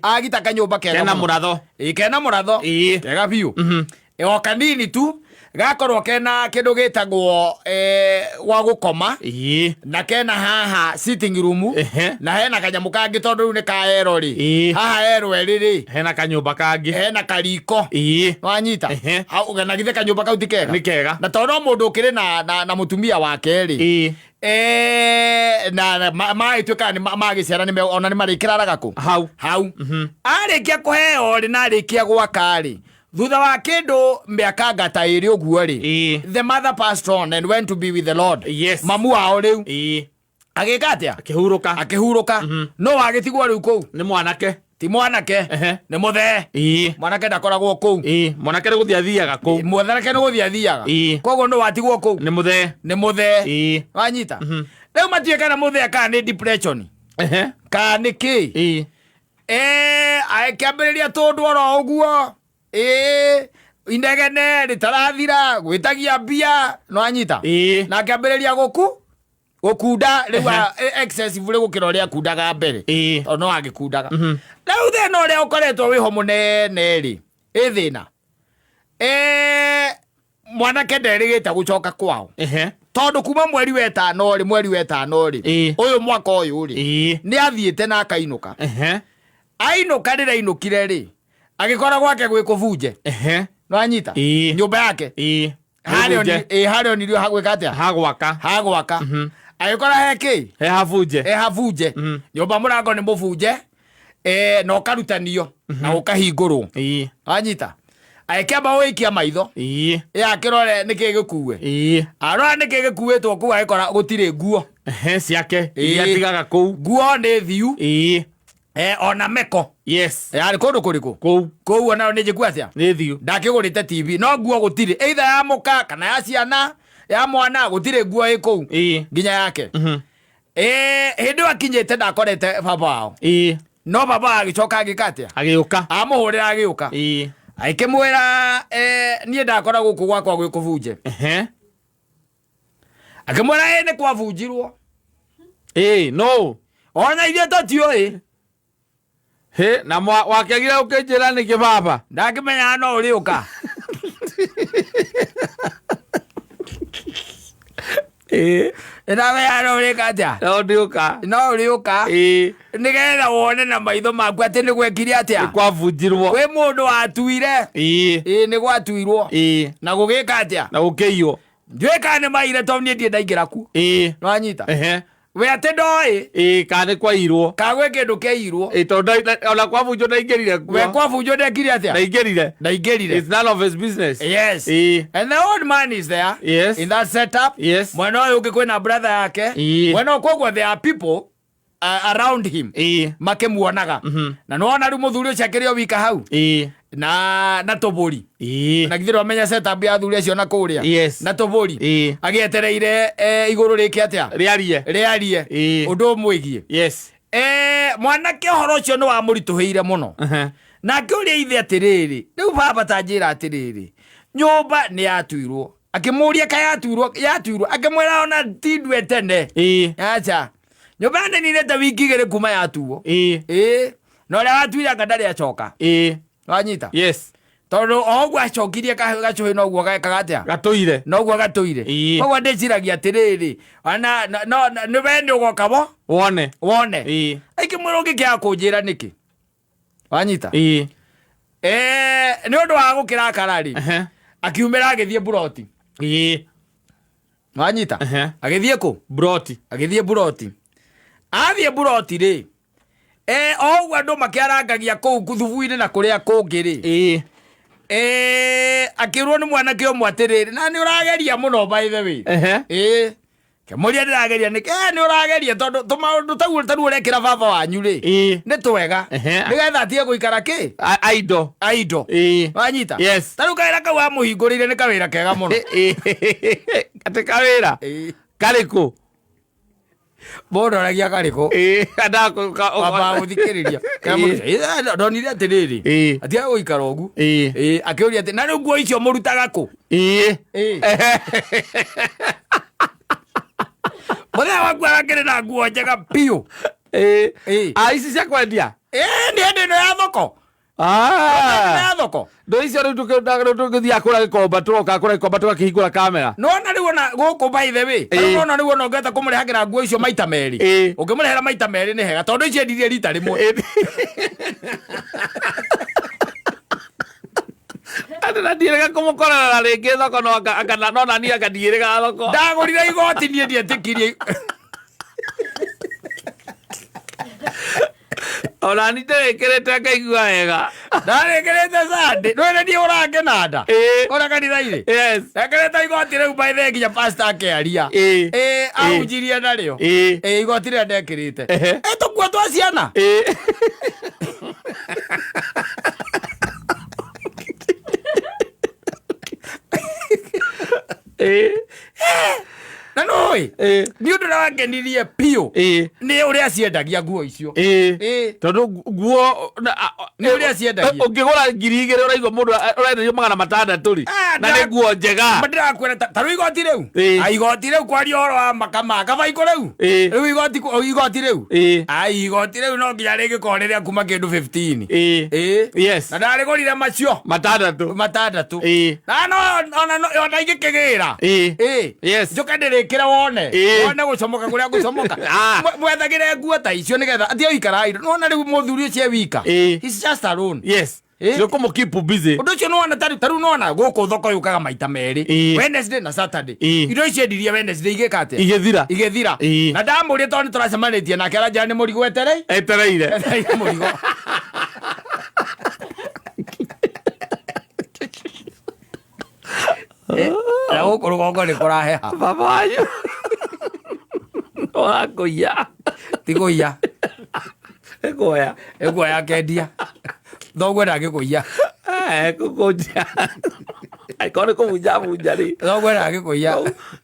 Agita kanyũmba kega Kena mũno. mũratho. Kena mũratho. Kega biũ. O kanini tu gakorwo kena kĩndũ gĩtagwo gwa gũkoma. Na kena haha sitting room. Na hena kanyamũ kangĩ tondũ rĩu nĩ ka ero rĩ. Haha ero ĩrĩ rĩ. Hena kanyũmba kangĩ. Hena kariko. Wanyita? Hau, na githĩ kanyũmba kau ti kega? Nĩ kega. Na tondũ no mũndũ ũkĩrĩ na mũtumia wake rĩ. Na magĩtuĩka nĩ magĩciara nĩ ona nĩ marĩkĩraraga kũ? Hau. Hau. Arĩkia kũheo rĩ na arĩkia gwaka rĩ. Thutha wa kĩndũ mĩaka ngata ĩrĩ ũguo rĩ, the mother passed on and went to be with the Lord. Yes. Mamu wao rĩu. Agĩka atĩa? Akĩhurũka. Akĩhurũka. No agĩtigwo rĩu kũu? Nĩ mwanake. Ti mwanake. Nĩ mũthee. Mwanake ndakoragwo kũu. Mwanake nĩ gũthiĩ athiaga kũu. Mwanake nĩ gũthiĩ athiaga. Koguo nĩ watigwo kũu? Nĩ mũthee. Nĩ mũthee. Wanyita? Rĩu matiũĩ kana mũthee kana nĩ depression. Kana nĩ kĩ? Akĩambĩrĩria tũndũ oro ũguo. Inegene rĩtarathira, gwĩtagia mbia, no anyita? Na akĩambĩrĩria gũkunda rĩu excessive rĩ gũkĩra ũrĩa akundaga mbere. Tondũ no agĩkundaga. Rĩu thĩna ũrĩa ũkoretwo wĩho mũnene rĩ, ĩ thĩna. Mwanake nderĩgĩte gũcoka kwao. Tondũ kuma mweri wa ĩtano rĩ, mweri wa ĩtano rĩ, ũyũ mwaka ũyũ rĩ, nĩ athiĩte na akainũka. Ainũka rĩrĩa ainũkire rĩ, agĩkora gwake gwĩ kũbunje. Nĩwanyita? Nyũmba yake. Harĩa Kũbunje. harĩa onirio ha gwĩka atĩa? Ha gwaka. Ha gwaka. Agĩkora he kĩ? He habunje. He habunje. Nyũmba mũrango nĩ mũbunje. Na ũkarutanio, na ũkahingũrwo. Wanyita? Agĩkĩamba gũikia maitho. Akĩrore nĩkĩ gĩkuue. Arora nĩkĩ gĩkuĩtwo kũu, agĩkora gũtirĩ nguo. Ciake. Iria atigaga kũu. Nguo nĩ thiu. Ona meko. Yes. Yarĩ kũndũ kũrĩkũ? Kũu. Kũu onayo nĩ njĩku atĩa? Nĩ thiu. Ndakĩgũrĩte TV, no nguo gũtirĩ. Either ya mũka kana ya ciana, ya mwana, gũtirĩ nguo ĩ kũu. Nginya yake. Hĩndĩ ĩyo akinyĩte ndakorete baba wao. No baba agĩcoka agĩka atĩa? Agĩũka. Amũhũrĩra agĩũka. Agĩkĩmwĩra, niĩ ndakora gũkũ gwakwa gwĩ kũbunje. Akĩmwĩra ĩ nĩ kwabunjirwo. Ĩĩ, no. Ona ithuĩ tũtiũĩ. Hĩ, na wakĩagire ũkĩnjĩra nĩkĩ baba? Ndakĩmenyaga no ũrĩũka. Ĩĩ. Ndamenyaga no ũrĩka atĩa? No ndĩũka. No ũrĩũka. Ĩĩ. Nĩgetha wone na maitho maku atĩ nĩ gwekire atĩa? Nĩ kwabunjirwo. Kwĩ mũndũ watuire. Ĩĩ. Ĩĩ nĩ gwatuirwo. Ĩĩ. Na gũgĩka atĩa? Na gũkĩiywo. Ndiũĩ kana nĩ maire tondũ niĩ ndirĩ ndaingĩra kuo. Ĩĩ. Nĩwanyita? Ehe. We atĩ ndoĩ. Ĩĩ, kana nĩ kwairwo. Kana gwĩ kĩndũ kĩairwo. Ĩĩ, tondũ ona kwabunjwo ndaingĩrire kuo. We kwabunjwo ndekire atĩa? Ndaingĩrire. Ndaingĩrire. It's none of his business. Yes. Ĩĩ. And the old man is there. Yes. In that setup. Yes. Mwena ũyũ ũngĩ kwĩna brother yake. Ĩĩ. Mwena ũyũ koguo there are people around him. Ĩĩ. Makĩmuonaga. Na nĩwona rĩu mũthuri ũcio akĩrĩ o wika hau. Ĩĩ. Na tũbũri. Ĩĩ. Na githĩ ndwamenya setup ya athuri acio na kũrĩa. Yes. Na tũbũri. Ĩĩ. Agĩetereire igũrũ rĩke atĩa? Rĩarie. Rĩarie. Ĩĩ. Ũndũ ũmwĩgiĩ. Yes. Mwanake ũhoro ũcio nĩ wamũritũhĩire mũno. Na akĩũria ithe atĩrĩrĩ, rĩu baba ta njĩra atĩrĩrĩ, nyũmba nĩ yatuirwo. Akĩmũria ka yatuirwo, yatuirwo. Akĩmwĩra ona ti ndue tene. Ĩĩ. Acha. Nyũmba nĩninĩte wiki igĩrĩ kuma yatuo. Ĩĩ. Ĩĩ. Na ũrĩa watuire anga ndarĩ acoka. Ĩĩ. Wanyita? Yes. Tondũ o ũguo acokirie gacũhĩ noguo gekaga atĩa? Gatũire. Noguo gatũire. Ĩĩ. Koguo ndĩciragia atĩrĩrĩ, ona no, no, nĩ we nĩ ũgoka wo? Wone. Wone. Ĩĩ. Aikĩmwĩra ũngĩkĩaga kũnjĩra nĩkĩ? Wanyita? Ĩĩ. Nĩ ũndũ wa gũkĩrakara rĩ, akiumĩra agĩthiĩ mburoti. Ĩĩ. Wanyita? Agĩthiĩ kũ? Mburoti. Agĩthiĩ mburoti. Athiĩ mburoti rĩ, o ũguo andũ makĩarangagia kũu thubu-inĩ na kũrĩa kũngĩ rĩ. Ĩĩ. Akĩrwo nĩ mwanake ũmwe atĩrĩrĩ, na nĩ ũrageria mũno by the way. Ĩĩ. Kĩmũria ndĩrageria nĩkĩ? Nĩ ũrageria tondũ tũmaũndũ tau tarĩu ũrekĩra baba wanyu rĩ. Ĩĩ. Nĩ twega. Nĩgetha atige gũikara kĩ? Aido. Aido. Ĩĩ. Wanyita? Yes. Tarĩu kawĩra kau amũhingũrĩire nĩ kawĩra kega mũno. Ĩĩ. Atĩ kawĩra? Ĩĩ. Karĩkũ? Mũndũ oragia karĩkũ? Ĩĩ, ndakũ- Wamba gũthikĩrĩria. Kana mũndũ ũcio, ĩĩ, ndonire atĩrĩrĩ. Ĩĩ. Atiga gũikara ũguo. Ĩĩ. Ĩĩ, akĩũria atĩ, na rĩu nguo icio mũrutaga kũ? Ĩĩ. Ĩĩ. Mũthenya waku arakĩrĩ na nguo njega biũ. Ĩĩ. Ĩĩ. Ah, ici cia kwendia? Ĩĩ, nĩ hĩndĩ ĩno ya thoko. Hĩndĩ ĩno ya thoko. Ndå icio rä u tå gä thiaga kå rä a gä komba tå roka kå rä a gä komba tå gakĩhingũra kamera. Nona rĩu ona gũkũ by the way. Ĩĩ. Nona rĩu ona ũngĩhota kũmũrehagĩra nguo icio maita merĩ. Ĩĩ. Ũngĩmũrehera maita merĩ nĩ hega tondũ icio endirie rita rĩmwe. Atĩ na ndiĩrĩga kũmũkorerera rĩngĩ thoko no no na niĩ anga ndiĩrĩga thoko. Ndagũrire igoti niĩ ndietĩkirie. Ona ni ndĩrĩkĩrĩte ngaigua wega. Ndarĩkĩrĩte Sunday. Ndwĩre niĩ ũrangĩnanda. Ĩĩ. Kũrĩa kanitha-inĩ. Yes. Ndekĩrĩte igoti rĩu by the way nginya pastor akĩaria. Ĩĩ. Ĩĩ, ahunjirie narĩo. Ĩĩ. Ĩĩ, igoti rĩrĩa ndekĩrĩte. Ehe. Ĩ tũkuo twa ciana. Ĩĩ. Ĩĩ. Na nũĩ? Ĩĩ. Nĩ ũndũ ũrĩa wangenirie biũ. Ĩĩ. Nĩ ũrĩa ciendagia nguo icio. Ĩĩ. Ĩĩ. Tondũ nguo Nĩ ũrĩa ciendagia. Ũngĩgũra 2000 ũraigua mũndũ ũrenderio 600 rĩ. Ah, Na nĩ nguo njega. Ma ndĩrakwĩra ta rĩu igoti rĩu. Ĩĩ. Ah, igoti rĩu kwaria ũhoro wa makama kabaikũ rĩu. Ĩĩ. Rĩu igoti igoti rĩu. Ĩĩ. Ah, igoti rĩu no nginya rĩngĩkorwo nĩ rĩa kuma kĩndũ 15. Ĩĩ. Ĩĩ. Yes. Na ndarĩgũrire macio. Matandatũ. Matandatũ. Ĩĩ. Na no ona no ona ingĩkĩgĩra. Ĩĩ. Ĩĩ. Yes. Njoke ndĩrĩkĩre wone. Ĩĩ. Wone gũcomoka kũrĩa ngũcomoka. Ah. Mwethagĩre nguo ta icio nĩgetha atige gũikara idle. Nĩwona rĩu mũthuri ũcio e wika. Ĩĩ. He's just alone. Yes. Ĩĩ. Nĩ ũkũmũ keep busy. Ũndũ ũcio nĩwona tarĩu nĩwona gũkũ thoko yũkaga maita merĩ. Ĩĩ. Wednesday na Saturday. Ĩĩ. Indo icio endirie Wednesday igĩka atĩa? Igĩthira. Igĩthira. Ĩĩ. Na ndamũria tondũ nĩtũracemanĩtie nake aranjĩra nĩ mũrigo etereire. Etereire. Etereire mũrigo. Na gũkũ rũgongo nĩ kũraheha. Baba wanyu. Wakũiya. Ti kũiya. Ĩkuoya. Ĩkuoya akendia. Thoguo ndangĩkũiya. Kũkũnja. Angĩkorwo nĩ kũbunja bunja rĩ. Thoguo ndangĩkũiya.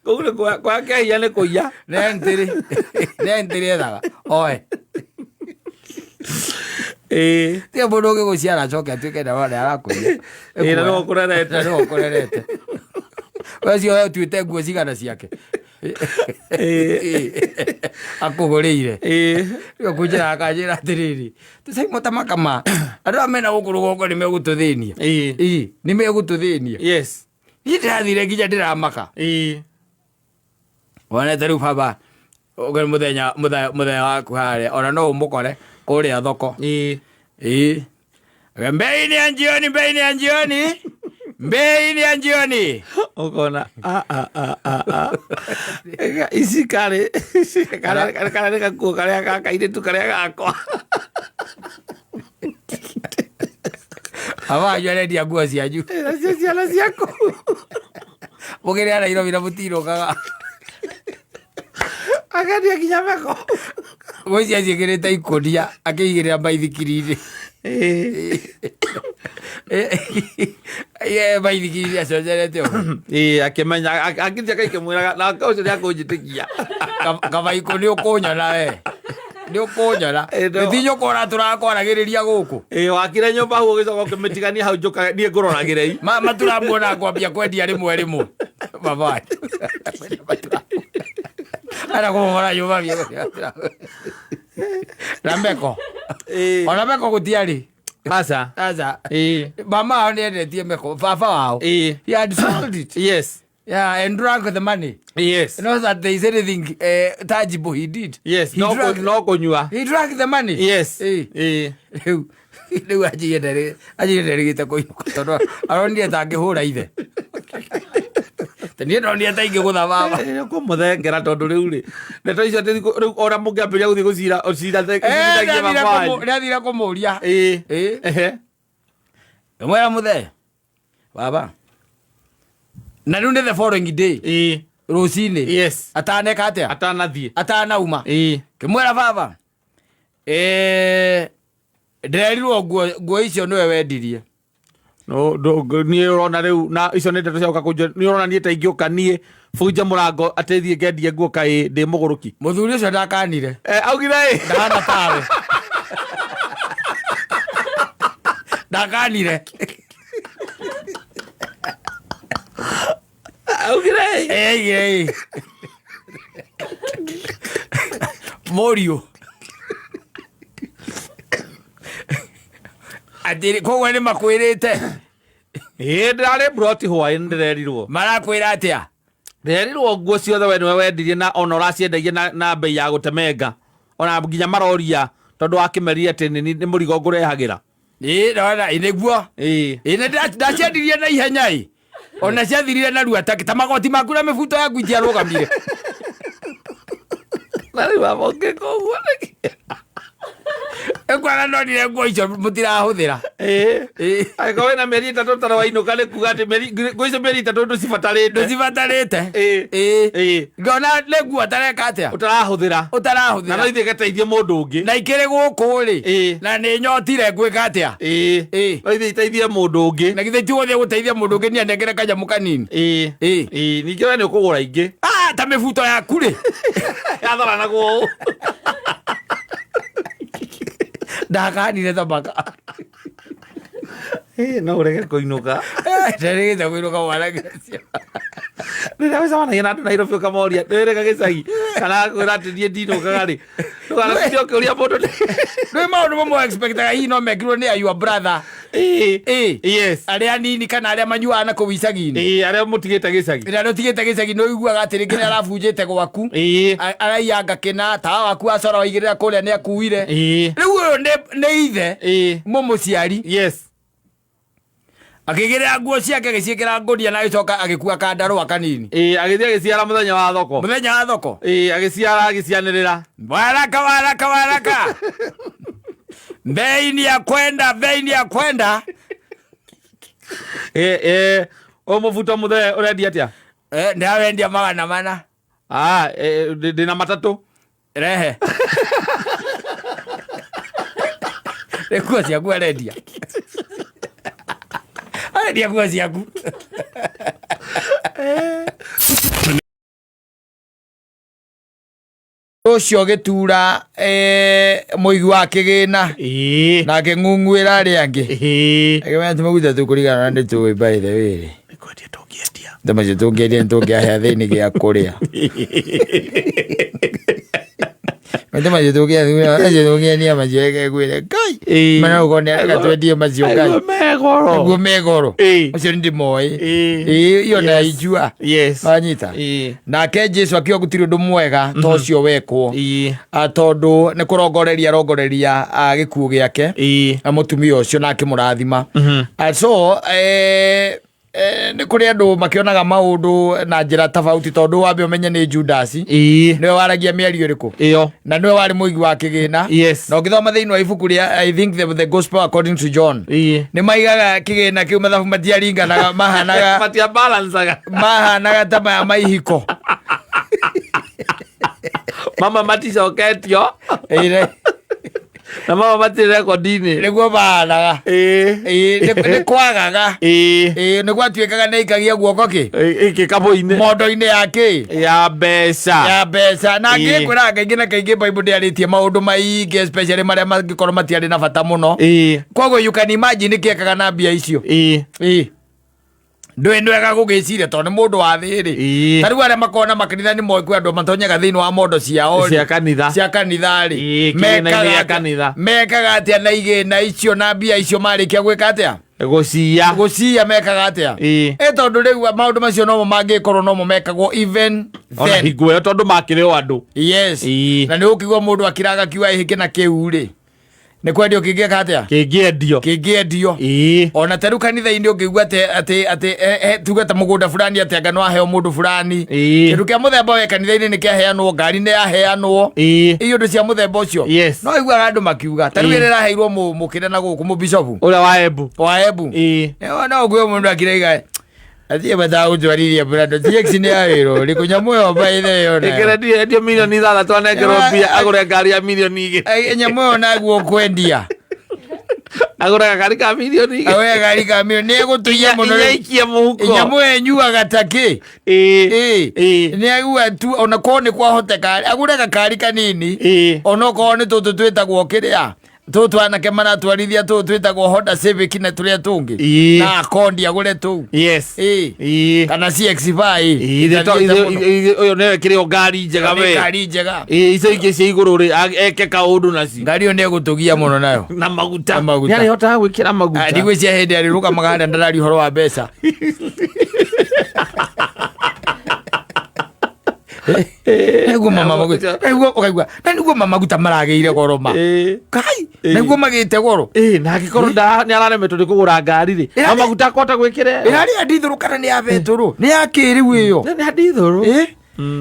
Kũu nĩ kuoya kuoya kehia nĩ kũiya. Nĩ entry ethaga. Oe. Ĩĩ. Tiga mũndũ ũngĩgũciara acoke atuĩke nĩ arakũiya. Ĩĩ, na nĩwe ũkũrerete. Na nĩwe ũkũrerete. We ũcio we ũtuĩte nguo cigana ciake. Akũgũrĩire. Ĩĩ. Rĩu akũnjĩra akanjĩra atĩrĩrĩ, tũcaimo ta makama andũ aya mena gũkũ rũgongo nĩ megũtũthĩnia. Ĩĩ. Ĩĩ, nĩ megũtũthĩnia. Yes. Niĩ ndĩrathire nginya ndĩramaka. Ĩĩ. Wonete rĩu baba ũgĩ mũthenya mũthenya waku harĩa ona no ũmũkore kũrĩa thoko. Ĩĩ. Ĩĩ. Mbei ni ya njioni, mbei ni ya njioni. Mbei ni ya njioni. Ũkona a a a a a. Ega, ici karĩ karĩa nĩ gakuo karĩa ga kairĩtu karĩa gakwa. Baba wanyu arendia nguo cianyu. Nacio ciana ciaku. Mũgĩrĩ a Nairobi na mũtirũkaga. Akendia nginya meko. Nguo ici aciĩkĩrĩte ikũnia akĩigĩrĩra maithikiri-inĩ. Ĩĩ. Ye maithikiri-inĩ aconjerete ũguo. Ĩĩ, akĩmenya akĩtia kaikĩmwĩraga na ũcio nĩakũnjĩtĩkia. Kabaikũ nĩ ũkũnyona we. Nĩ ũkũnyona. Ĩ, no. Nĩ ti nyũkwa ũra tũrakwaragĩrĩria gũkũ. Ĩĩ, wakire nyũmba hau ũgĩcoka ũkĩmĩtigania hau njũkage niĩ ngũroragĩre i. Maturamuona ngwambia kwendia rĩmwe rĩmwe. Baba wanyu. Ara kũmomora nyũmba bia. Na meko. Ĩĩ. Ona meko gũtiarĩ. Aca. Aca. Ĩĩ. Mama wao nĩ endetie meko. Baba wao. Ĩĩ. He had sold it. Yes. Yeah, and drank the money. Yes. Not that there is anything tangible he did. Yes. He No drank, no kũnyua. he drank the money. Yes. Ĩĩ. Ĩĩ. Rĩu rĩu anjĩire nderĩ anjĩire nderĩgĩte kũinũka tondũ aronire ta angĩhũra ithe. Ta niĩ ndonire ta ingĩgũtha baba. Ĩĩ, Kũmũthengera tondũ rĩu rĩ ndeto icio atĩ rĩu ona mũngĩambĩrĩria gũthiĩ gũcira ũcira Eh, nĩathire kũmũria. Ĩĩ. Ĩĩ. Ehe. Ngĩmwĩra mũthee baba na rĩu nĩ the following day Ĩĩ. rũcinĩ Yes. ataneka atĩa Atanathiĩ. atanauma Ĩĩ. ngĩmwĩra baba eh, ndĩrerirwo nguo icio nĩwe wendirie. No, niĩ ũrona rĩu na icio nĩ ndeto cia gũka kũnjĩra niĩ ũrona niĩ ta ingĩũka niĩ bunje mũrango atĩ thiĩ ngendie nguo kaĩ ndĩ mũgũrũki. Mũthuri ũcio ndakanire. Eh, augire ĩ Ndahana tawe. Ndakanire. Augire ĩ Ĩĩ, ĩĩ. Mũriũ. Atĩrĩ, koguo nĩ makwĩrĩte. Ĩĩ ndĩrarĩ mburoti hwaĩ ndĩrerirwo. Marakwĩra atĩa? Ndĩrerirwo nguo ciothe we nĩwe wendirie na ona ũraciendagia na bei ya gũtemenga. Ona nginya maroria tondũ wakĩmerire atĩ nĩ mũrigo ngũrehagĩra. Ĩĩ, ndona, ĩ, nĩguo. Ĩĩ. Ĩ, nĩ ndaciendirie na ihenya ĩ. Ona ciathirire narua ta magoti maku na mĩbuto yaku itiarũgamire. Na rĩu baba ũngĩka ũguo nĩkĩ? Ĩkwana ndonire nguo icio mũtirahũthĩra. Ĩĩ. Ĩĩ. Angĩkorwo wĩna mĩeri ĩtatũ ũtarĩ wainũka nĩ kuga atĩ nguo icio mĩeri ĩtatũ ndũcibatarĩte. Ndũcibatarĩte. Ĩĩ. Ĩĩ. Ĩĩ. Ngona nĩ nguo ũtareka atĩa? Ũtarahũthĩra. Na no Ũtarahũthĩra. ithiĩ ĩgateithie mũndũ ũngĩ. Na ikĩrĩ gũkũ rĩ. Ĩĩ. Na nĩ nyotire ngwĩka atĩa? Ĩĩ. Ĩĩ. No ithiĩ iteithie mũndũ ũngĩ. Na githĩ ti gũthiĩ gũteithia mũndũ ũngĩ niĩ anengere kanyamũ kanini? Ĩĩ. Ĩĩ. Ĩĩ. Ningĩ we nĩ ũkũgũra ingĩ. Ah, ta mĩbuto yaku rĩ. Yatharanagwo ũũ. Ndakanire thamaka. Ĩĩ, no ũrege kũinũka. Ndarĩgĩte kũinũka mwanake ũcio. Rĩrĩa ũcemanagia na andũ Nairobi ũkamoria ndĩrĩga gĩcagi kana akwĩra atĩ niĩ ndinũkaga rĩ ndũganatinda ũkĩũria mũndũ Nĩ maũndũ mamwe expectaga hihi no mekirwo nĩ your brother. Ĩĩ. Ĩĩ. Yes. Arĩa anini kana arĩa manyuaga na kũu icagi-inĩ. Ĩĩ, arĩa mũtigĩte gĩcagi. Rĩrĩa ũtigĩte gĩcagi nĩ ũiguaga atĩ rĩngĩ nĩ arabunjĩte gwaku. Ĩĩ. Araiyanga kĩna, tawa waku wa cora waigĩrĩra kũrĩa nĩ akuire. Ĩĩ. Rĩu ũyũ nĩ ithe Ĩĩ. mũmũciari. Yes. Akĩigĩrĩra nguo ciake agĩciĩkĩra ngũnia na agĩcoka agĩkua kandarũa kanini. Ĩĩ, agĩthiĩ agĩciara mũthenya wa thoko. Mũthenya wa thoko. Ĩĩ, agĩciara agĩcianĩrĩra. Waraka waraka waraka. Bei ni ya kwenda, bei ni ya kwenda. Ĩĩ, ĩĩ, ũyũ mũbuto mũthee ũrendia atĩa? Ndĩrawendia 400. Ah, ndĩna matatũ. Rehe. Nĩ nguo ciaku arendia. Arendia nguo ciaku. Ũcio gĩtura mũigi wa kĩgĩna Ĩĩ. na akĩng'ung'uĩra arĩa angĩ. Ĩĩ. Akĩmenya ti maguta tũkũrigana na nĩ tũĩ by the way rĩ. Nĩ kwendia tũngĩendia. Maguta macio tũngĩendia nĩ tũngĩahe athĩni gĩa kũrĩa. Maguta macio tũngĩendia macio reke ngwĩre Ngai. Ĩĩ. Mana ũkorwo nĩ areka twendie macio Ngai. Aigua megoro. Nĩguo megoro. Ĩĩ. Macio nĩ ndĩmoĩ. Ĩĩ. Ĩĩ, iyo na ijua. Yes. Wanyita? Ĩĩ. Nake Jesu akiuga gũtirĩ ũndũ mwega ta ũcio wekwo. Ĩĩ. Tondũ nĩ kũrongoreria arongoreria gĩkuũ gĩake. Ĩĩ. Na mũtumia ũcio na akĩmũrathima. So nĩ kũrĩ andũ makĩonaga maũndũ na njĩra tofauti tondũ wambe ũmenye nĩ Judasi. Ĩĩ. Nĩwe waragia mĩario ĩrĩkũ? Ĩyo. Na nĩwe warĩ mũigi wa kĩgĩna. Yes. Na ũngĩthoma thĩinĩ wa ibuku rĩa I think the Gospel according to John. Ĩĩ. Nĩ maigaga kĩgĩna kĩu mathabu matiaringanaga mahanaga Matia balancaga. mahanaga ta maya ma ihiko. Mama maticoketio Ĩĩ, na mama matirĩ rekondi-inĩ. Nĩguo mahanaga. Ĩĩ. Ĩĩ, nĩ kwagaga. Ĩĩ. Ĩĩ, nĩ gwatuĩkaga nĩ aikagia guoko kĩ Ĩ- Gĩkabũ-inĩ. mondo-inĩ ya kĩ Ya mbeca. ya mbeca na Ĩĩ. ngĩkwĩraga kaingĩ na kaingĩ Bible ndĩarĩtie maũndũ maingĩ especially marĩa mangĩkorwo matiarĩ na bata mũno. Ĩĩ. Koguo you can imagine kĩekaga na mbia icio. Ĩĩ. Ĩĩ. Ndũĩ nĩ wega gũgĩciria tondũ nĩ mũndũ wa thĩ rĩ. Ĩĩ. Ta rĩu arĩa makoragwo na makanitha nĩ moĩ kwĩ andũ matonyaga thĩinĩ wa mondo ciao rĩ. Cia kanitha. Cia kanitha rĩ. Ĩĩ, kĩgĩna-inĩ Mekaga gĩa atĩa- kanitha. Mekaga atĩa na igĩna icio na mbia icio marĩkia gwĩka atĩa? Gũciya. Gũciya mekaga atĩa? Ĩĩ. Ĩ tondũ rĩu maũndũ macio nomo mangĩkorwo nomo mekagwo even Ona then. hingo ĩyo tondũ makĩrĩ o andũ. Yes. Ĩĩ. Na nĩ ũkigua mũndũ akiraga kiuga ĩhĩke na kĩu rĩ. Nĩ kwendio kĩngĩka atĩa? Kĩngĩendio. Kĩngĩendio. Ĩĩ. Ona ta rĩu kanitha-inĩ ũngĩigua atĩ atĩ atĩ tuge ta mũgũnda fulani atĩ anga no aheo mũndũ fulani. Ĩĩ. Kĩndũ kĩa mũthemba we kanitha-inĩ nĩ kĩaheanwo, ngari nĩ yaheanwo. Ĩĩ. Ĩ indo cia mũthemba ũcio. Yes. No iguaga andũ makiuga. Ta rĩu Ĩĩ. ĩrĩa ĩraheirwo mũkĩra na gũkũ mũbicobu. Ũrĩa wa Embu. Wa Embu. Ĩĩ. No ũgue mũndũ akiraiga athiĩ matagũtwarithia Prado TX nĩ ya wĩra ũrĩkũ nyamũ ĩyo by the way ona. Ĩkĩrendio endio milioni ithathatũ anengerwo mbia agũre ngari ya milioni igĩrĩ. Ai, nyamũ ĩyo naguo kwendia. Agũre gakari ka milioni igĩrĩ. Agũre gakari ka milioni nĩ egũtũiya mũno. Inya ikie mũhuko. Nyamũ ĩyo ĩnyuaga ta kĩ? Ĩĩ. Ĩĩ. Ĩĩ. Nĩ agua tu ona korwo nĩ kwahoteka agũre gakari kanini. Ĩĩ. Ona okorwo nĩ tũtũ twĩtagwo kĩrĩa tũtũ anake maratwarithia tũtũ twĩtagwo Honda Civic na tũrĩa tũngĩ. Ĩĩ. Na akondi agũre tũu. Yes. Ĩĩ. Ĩĩ. Kana CX-5. Ĩĩ, Ĩtathiĩte mũno. ũyũ nĩwe kĩrĩ o ngari njega Nĩ we. ngari njega. Ĩĩ, icio ingĩ cia igũrũ rĩ eke kaũndũ nacio. Ngari ĩyo nĩ egũtũgia mũno nayo. Na maguta. Na maguta. Nĩarĩhotaga gwĩkĩra maguta. Ndigwĩciria hĩndĩ arĩrũgamaga harĩa ndararia ũhoro wa mbeca. Nĩguo mama maguta. Nĩguo ũkaigua. Na nĩguo mama maguta maragĩire goro ma. Ĩĩ. Kai, nĩguo magĩte goro. Ĩĩ, na angĩkorwo nĩ araremetwo nĩ kũgũra ngari rĩ, no maguta akũhota gwĩkĩra. Ĩrarĩ ya ndithũrũ kana nĩ ya betũrũ? Nĩ ya kĩrĩu ĩyo. Nĩ ya ndithũrũ. Ĩĩ.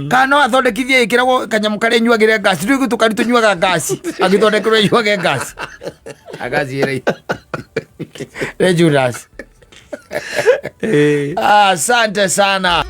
Kana no athondekithie ĩkĩragwo kanyamũ karĩa ĩnyuagĩre ngasi. Rĩu tũkari tũnyuaga ngasi. Agĩthondekerwo ĩnyuage ngasi. Agaciĩra. Nĩ Judas. Ĩĩ. Asante sana.